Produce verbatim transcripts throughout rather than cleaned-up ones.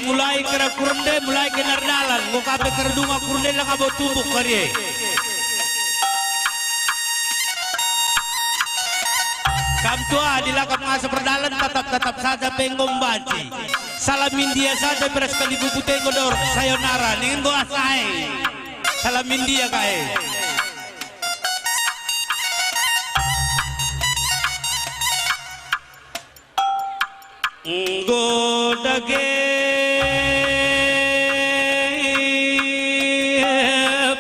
mulai kera kurende, mulai kena erdalan, enggo ka pe kerdunga kurende langa bo tumbuk kari e. Kam tua, adi la kam ngasa perdalan, tatap-tatap saja pe enggo mbanci. Salam India saja beras kali bubute enggo dorok, sayonara, ningen enggo asa e. Salam India ka e. Enggo dage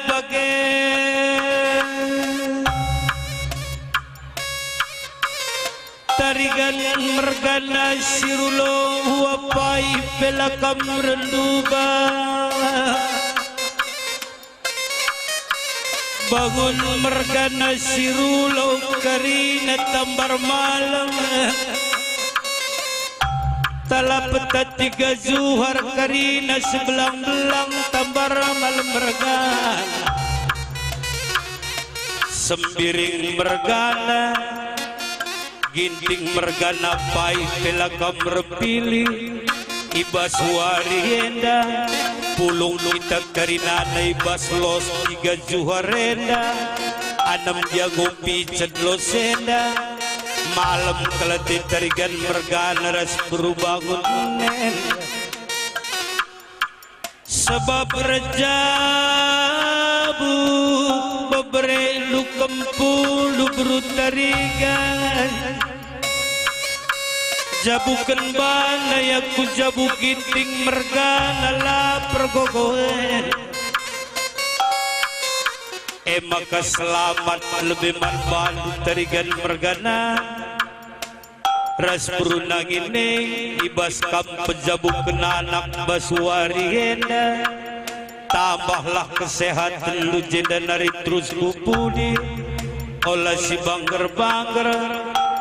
bage. Tarigan mergana si rulo uapai pe la kam renduba. Bangun mergana si rulo karina tambar malem. Talap tatiga juhar karina sebelang-belang tambar malem mergana. Sembiring mergana. Ginting mergana pai pe la kam erpilih i bas wari enda, pulung kita kerinana i bas los tiga juhar enda, anem jago picet los enda, malem keleti tarigan mergana ras beru bangun enda. Sebab erjabu beberendu kempulu beru tarigan. Jabuken bana ya ku jabu ginting mergana la pergogohen. E maka selamat lebe man bandu tarigan mergana. Ras beru nangini i bas kam pejabuken anak bas wari enda. Tambahlah kesehatenndu jenda nari terus ku pudi. Ola si bangger-bangger,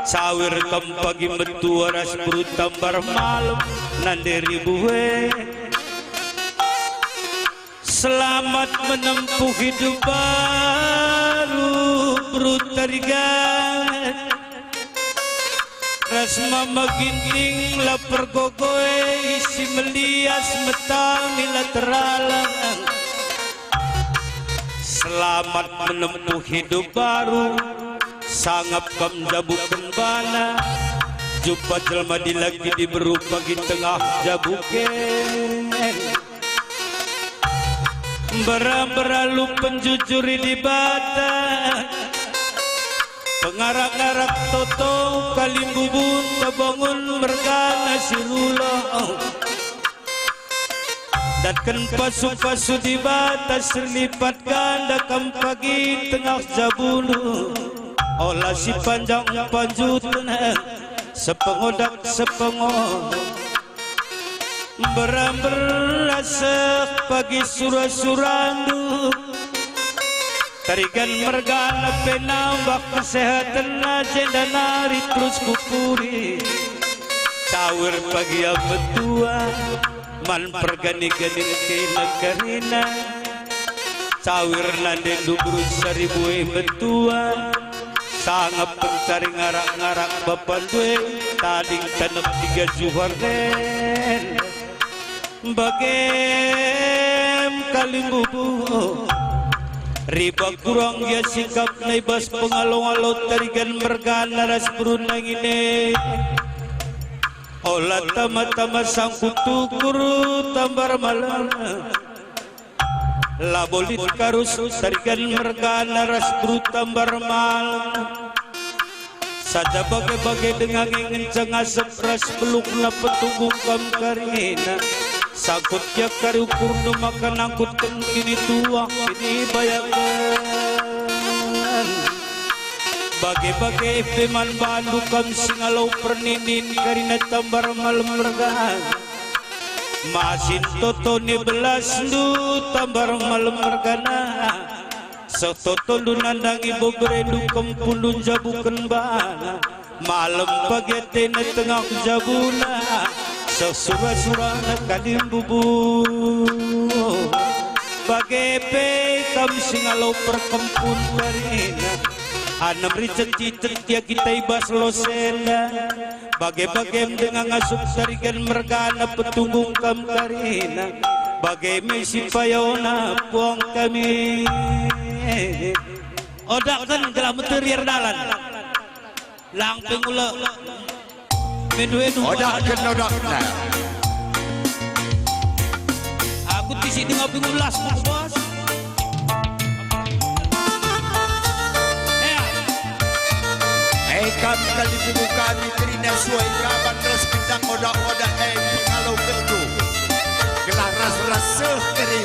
cawir kam pagi metua ras beru tambar malem nande ribu e. Selamat menempuh hidup baru, beru tarigan. Ras mama ginting la pergogoe, isi melias metami la teralang. Selamat menempuh hidup baru, sangap kam jabuken bana. Jumpa jelma dilaki diberu pagi tengah jabuken. Mbera-mbera lu penjujuri Dibata. Pengarak-ngarak toto kalimbubun tebangun mergana si rulo. Datken pasu-pasu Dibata serlipat ganda kam pagi tengah jabundu. Ola si panjang panjuten, sepengodak sepengodak. Mbera-mbera seh pagi sura-surandu. Tarigan mergana pe nambah kesehatenna jenda nari terus ku pudi. Cawir pagi metua man pergani-ganin kena kerina. Cawir nande ndubur saribu e metua. Sangap pencari ngarak-ngarak bapandue tading tanep tiga juhar den. Bagem kalimbubu, riba kurang gia sikapna i bas pengalo-alo tarigan mergana ras beru nangini. Ola tama-tama sangkut tukur tambar malem. Labo lit karus tarigan mergana ras beru tambar malem. Saja bage-bage denga nge ngenca ngasep ras belukna petunggung kam karina. Sangkut gia kari ukurndu maka nangkutken kinituah kinibayaken. Bage-bage pe man bandu kam si ngalo perninin karina tambar malem mergana. Masin toto ni belasndu tambar malem mergana. Seh totondu nandangi beberendu kempundu njabuken bana. Malem pagi atena tengah jabuna. Seh sura-surana kalimbubu. Bage pe kam si ngalo perkempun karina. Anem ricet-cicet ia kita i bas losenda, bage-bagem denga ngasup tarigan mergana petunggung kam karina, bage me si payona puang kami. Odaken gelah meteri erdalan. Lang pengula. Mendu-endu. Odaken, odakna. Aku tisi denga pengulas, Bos. Ya. Eh, kam kali dulu kami terina suai kaban ras gendang odak-odak, eh, pengalo ketu. Gelah ras-ras seh keri